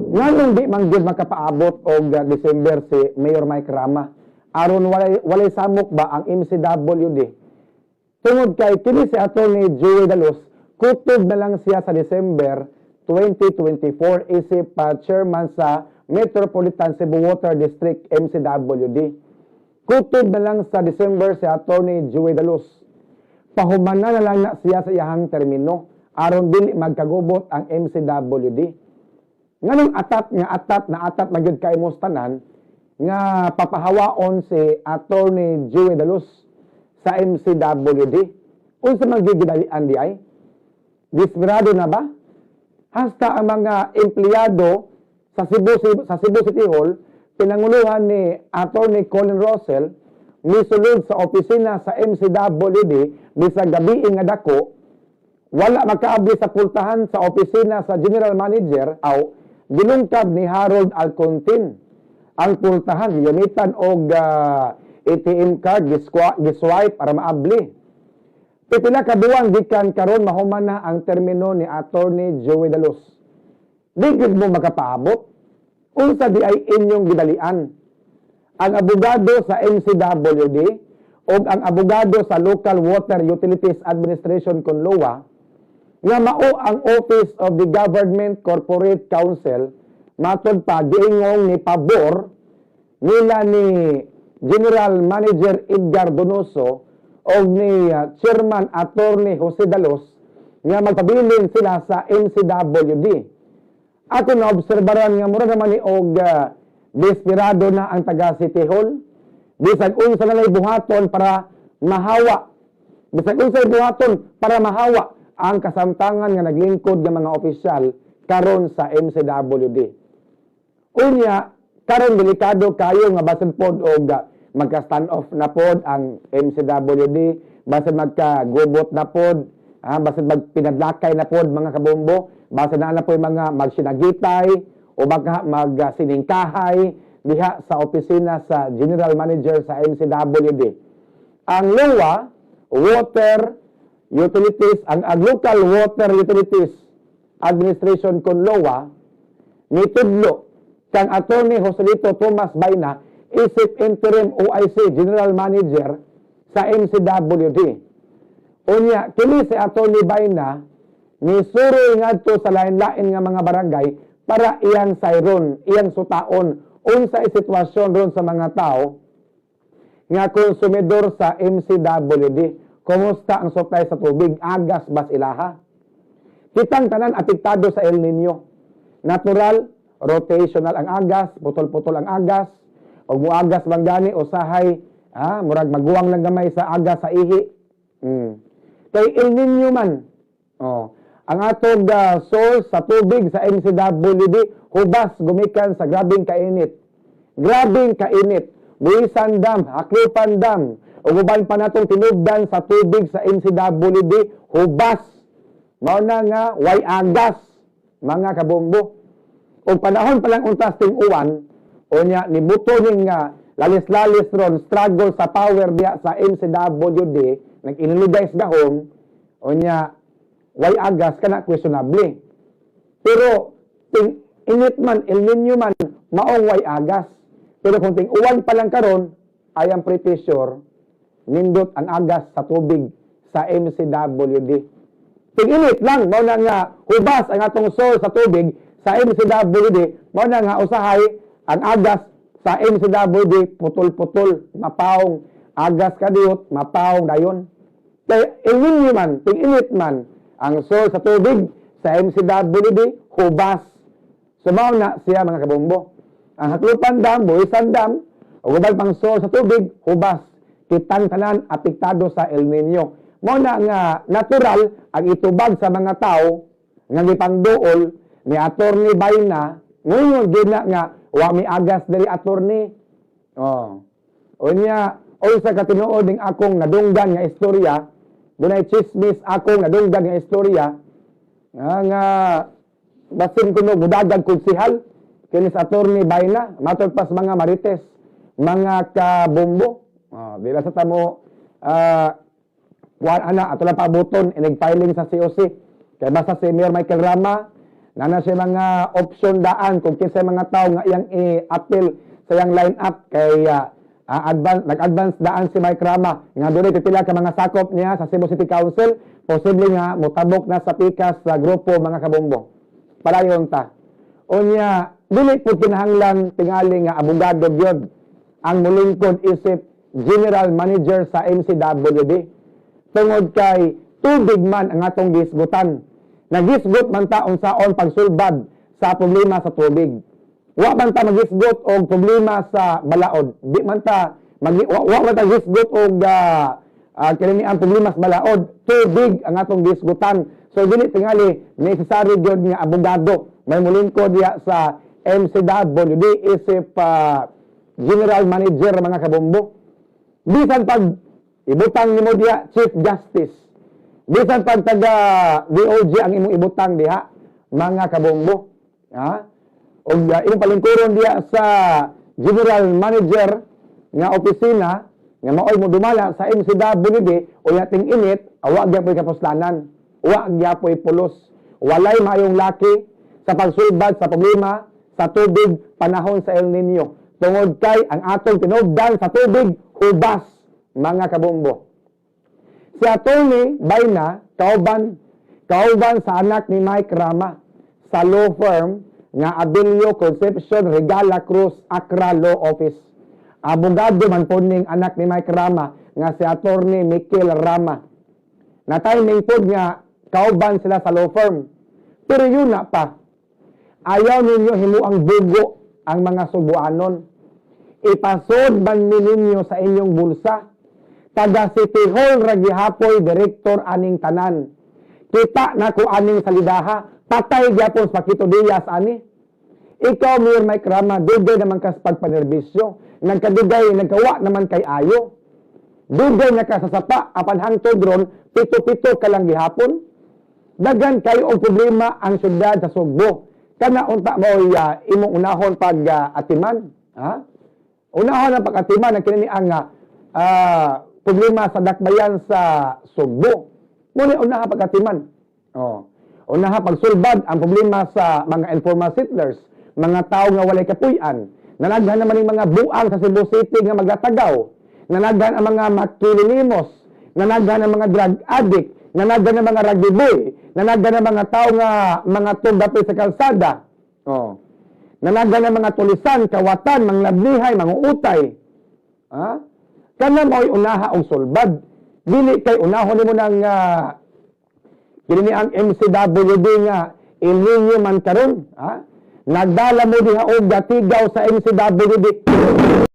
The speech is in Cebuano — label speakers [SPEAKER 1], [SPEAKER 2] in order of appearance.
[SPEAKER 1] Nganong di man gyud makapaabot og December si Mayor Mike Rama aron walay samok ba ang MCWD? Tungod kay kini si Attorney Joey Daluz, kutob na lang siya sa December 2024 isip pa chairman sa Metropolitan Cebu Water District, MCWD. Kutob na lang sa December si Attorney Joey Daluz. Pahumana na lang na siya sa iyahang termino aron dili magkagubot ang MCWD. Nganong atat nga atat na atat magyud kay mo tanan nga papahawaon si Attorney Joey Daluz sa MCWD? Unsa man gigidalian di ay? Desperado na ba? Hasta ang mga empleyado sa Cebu City Hall, pinanguluhan ni Attorney Colin Russell, misulod sa opisina sa MCWD bisag gabii nga dako, wala makaabli sa pultahan sa opisina sa general manager aw ginungkab ni Harold Alcontin ang pultahan, gamitan og ATM card, giswipe para maabli. Pipila ka buwan gikan karon mahuman na ang termino ni Attorney Joey Daluz. Di gyud mo makapaabot? Unsa di ay inyong gidalian? Ang abogado sa MCWD o ang abogado sa Local Water Utilities Administration kon LOA, nga mao ang Office of the Government Corporate Counsel, matod pa giingong ni pabor nila ni General Manager Edgar Donoso o ni Chairman Attorney Jose Daluz nga magpabilin sila sa MCWD. Ako naobserbaran nga mura naman ni og desperado na ang taga City Hall. Bisag unsa na lay buhaton para mahawa. Bisag unsa buhaton para mahawa ang kasamtangan nga naglingkod nga mga opisyal karon sa MCWD. Unya, karon delikado kayo nga basin pod og magka stand off na pod ang MCWD, basin magka-gubot na pod, basin magpinadlakay na pod, mga kabombo, basin na na po yung mga magsinagitay o baka magsiningkahay diha sa opisina sa General Manager sa MCWD. Ang LOA, Water Utilities, ang Local Water Utilities Administration kon LOA, nitudlo kang Attorney Joselito Tomas Bayna isip interim OIC General Manager sa MCWD. Unya, kini si Attorney Bayna nisuroy ngadto sa lain-lain nga mga barangay para iyang sayron, iyang sutaon unsa sitwasyon ron sa mga tao nga konsumidor sa MCWD. Kumusta ang supply sa tubig? Agas bas ilaha? Kitang tanan apektado sa El Nino. Natural, rotational ang agas, putol-putol ang agas. Og muagas man gani usahay, murag maguwang lang gamay sa agas sa ihi. Kay El Nino man. Oh. Ang atong source sa tubig sa MCWD hubas gumikan sa grabing kainit. Grabing kainit. Buisan Dam, Jaclupan Dam, ug uban pa natong tinubdan sa tubig sa MCWD hubas. Mao na nga way agas, mga kabombo. Og panahon pa lang untas ting uwan, unya nibuto ning nga lalis-lalis ron struggle sa power diya sa MCWD, nag-inuluday sa gahom, unya way agas kana questionable. Pero ting init man, El Nino man, maong way agas. Pero kung ting uwan pa lang karon, I am pretty sure nindot ang agas sa tubig sa MCWD. Ting init lang, mao na nga hubas ang atong source sa tubig sa MCWD, mao na nga usahay ang agas sa MCWD putol-putol, mapawong agas kadiyot, mapawong dayon. Kay El Nino man, ting init man, ang source sa tubig sa MCWD hubas. So mao na siya, mga kabombo. Ang Jaclupan Dam, Buisan Dam, ug uban pang source sa tubig, hubas. Kitang tanan apektado sa El Nino. Mao na nga natural ang itubag sa mga tao nga gipangduol ni Attorney Bayna, ngayon gyud na nga wa mi agas diri, attorney. Oh. Unya, unsa ka tinuod ning akong nadunggan nga istorya, dunay chismis akong nadunggan nga istorya nga basin kuno mudagag konsihal kini sa Attorney Bayna, matod pas mga marites, mga kabombo. Oh, di sa tamo kuan ana ato lang paabuton inig filing sa COC. Kay basta si Mayor Michael Rama Naa na siya mga option daan kung kinsay mga tao nga iyang i-appeal sa iyang line up kay advance, nag-advance daan si Mike Rama nga dunay pipila ka mga sakop niya sa Cebu City Council, posible nga motabok na sa pikas sa grupo, mga kabombo. Padayon ta. Unya, dili po kinahanglan tingali nga abogado gyud ang mulingkod isip general manager sa MCWD. Tungod kay tubig man ang atong gisgutan. Nagisgot man ta unsaon pagsulbad sa problema sa tubig. Wa man ta magisgot og problema sa balaod. Di man ta mag wa man ta gisgot og kini ang problema sa balaod. Tubig ang atong gisgutan. So dili tingali necessary gyud nga abogado may mulingkod diya sa MCWD isip general manager, mga kabombo. Bisan pag ibutang nimo diya Chief Justice. Bisan pag taga DOJ ang imong ibutang diha, mga kabombo. Ha? Og imong palingkuron diya sa general manager nga opisina nga maoy mo dumala sa MCWD o yating init, wa gyapoy kapuslanan. Wa gyapoy pulos. Walay maayong laki sa pagsulbad sa problema sa tubig panahon sa El Nino. Tungod kay ang atong tinubdan sa tubig hubas, mga kabombo. Si Atty. Bayna, kauban sa anak ni Mike Rama sa law firm nga Abilio Concepcion Regala Cruz Accra Law Office. Abogado man po ning anak ni Mike Rama nga si Atty. Mikel Rama. Na timing po nga kauban sila sa law firm. Pero yun na pa, ayaw ninyo himuang bugo ang mga Sugbuanon. Ipasod man ni ninyo sa inyong bulsa. Taga City Hall ra gihapoy direktor aning tanan. Kita na ko aning salidaha, patay gyapon sa Paquito Diaz ani. Ikaw, Mayor Mike Rama, dugay naman kas pagpanerbisyo. Nagkadugay, nagkawa naman kay ayo. Dugay na ka sa sapa, apan hangtod ron, pito-pito ka lang gihapon. Daghan kayo og problema ang syudad sa Sugbo. Kana unta mo imong unahon pag atiman, ha? Unahon ang pag-atiman ang kini ang problema sa dakbayan sa Sugbo. Muna unahan pag-atiman. Oh. Unahan pagsulbad ang problema sa mga informal settlers, mga tao nga walay kapuy-an. Nanaghan naman yung mga buang sa Cebu City nga magatagaw. Nanaghan ang mga makililimos. Nanaghan ang mga drug addict. Nanaghan ang mga rugby boy. Nanaghan ang mga tao nga mga tugapit sa kalsada. Oh. Nanaghan ang mga tulisan, kawatan, mga lablihay, mga utay. Ha? Kana mo'y unaha og sulbad. Dili kay unahon nimo nang kini ang MCWD nga El Nino man karon, ha? Nagdala mo diha og gatigaw sa MCWD.